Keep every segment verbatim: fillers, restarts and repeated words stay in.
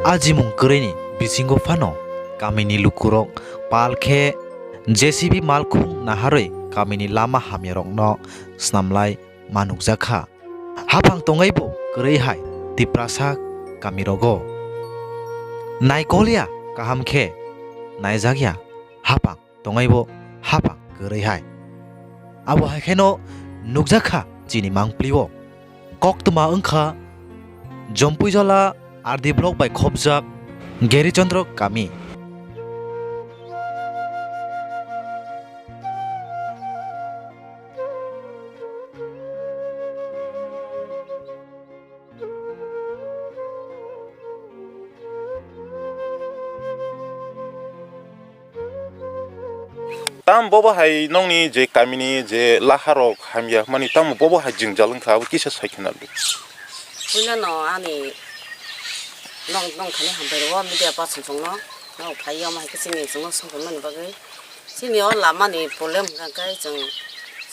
Ajimung kwrwini bisingo phano kamini lukurok pal khe J C B malkhung naharwi kamini lama hamyarokno snamlai ma nukjakha. Haphang tongaibo kwrwi hai Tiprasa kamirogo. Naikolya kaham khe naijakya haphang tongaibo haphang kwrwi hai. Abo hai kheno nukjakha chini mangpli-o. Koktwma wngkha Jompuijala R D block bai khopjak Gerichandra kami. Tam bobo hai nongni je kamini je laharok hamya mani tamo bobo hai jwngjal wngkha abo kisa sai khna di. Puila no ani nong nong thani hambai rwo media person chwngno no phai yom hai khe chini chwngno songkon mani bagwi. Chini o lama ni problem hwnkha khe chwng,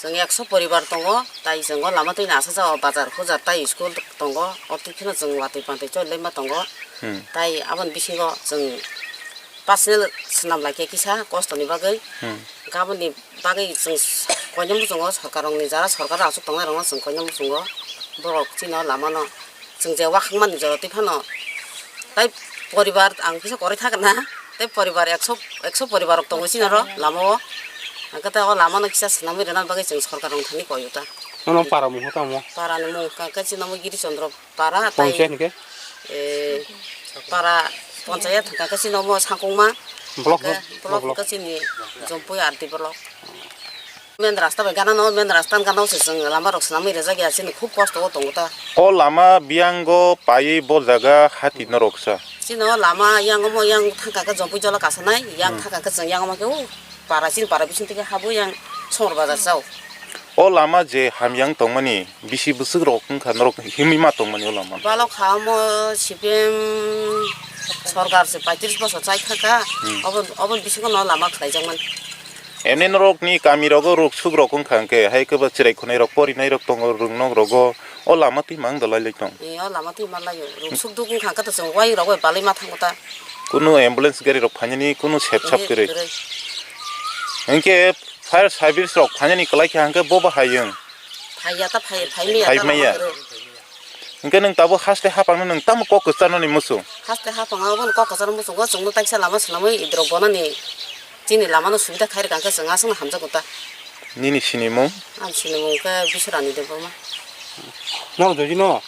chwng ekso poribar tongo, tai chwng o lama twi no asajak o bazar hujar tai school tongo, o twi phano chwng watwi pantwi choli lai ma tongo. Hmm. Tai aboni bisingo chwng personal swnam lai khe kisa kosto ni bagwi. Hmm. Hwnkhe aboni bagwi chwng koinwi muchungo sorkar rokni jara sorkar aswk tongnai rokno chwng koinwi muchungo borok chini o lama no. Chwng je wakhwk mani jora twi phano tai poribar ang kisa kwrwi thak na, tai poribar ekso, ekso poribar rok tongo chini oro lama o. Hwnkhe tai o lama no kisa swnamwi rwna bagwi chwng sorkar rok thani koi o ta. Nono para mung tamo? Para ni mung hwnkha khe chini omo Giri Chandra para tai, Ponchayat ni khe? Eh, para ponchayat hwnkha khe chini omo Sangkungma. Block hwnkhe no? Block block. Hwnkha chini Jompui R D block. Main rasta bai gana no, main rasta ni gana o se chwng lama rok swnamwi rwjak ya, chini khub kosto o tongo ta. O lama biyango paiwi bo jaga hati norok sa. Chini o lama yang omo yang thangka khe Jompui jola kasanai, yang Hmm. thangka khe chwng yang omo khe o para chini para bising twi khe habo yang Somor bazar chao. O lama je hamya wng tongmani bisi bwswk rok wngkha norok himwi ma tongmani o lama? Balok ha omo C P M sorkar se paitris bosor chai thangka, Hmm. obo, oboni bisingo no lama khlaijakmani. Emni norokni kamirogo ruksuk rok wngkha hwnkhe, hai khe bo chwrai khwnairok, porinairok tongo, rwngnok rogo, o lama twi mang dalai lai tong. Ee, o lama twi ma laio. Ruksuk duk wngkha hwnkhe to chwng wai rok bai balai ma thango ta. Kunu ambulance gari rok phainani kunu sep sap Ee, kwrwi. Kwrwi. Hwnkhe fire service rok phainani kwlai kha hwnkhe bo bo hai wng. Phaiya ta phai, phai maya ta Phai lama maya. Kwrwi. Hwnkhe nwng tabuk haste haphangno nwng tamo kok kwcharnani muchung? Haste haphang abono kok kwchar muchungo chwngno taisa lama swnamwi idrok bonani chini lamano subida khai rwkha hwnkhe chwng aswkno hamjakgo ta. Nini sinimung? Ang sinimung khe Biswarani Debbarma. Nang joji no?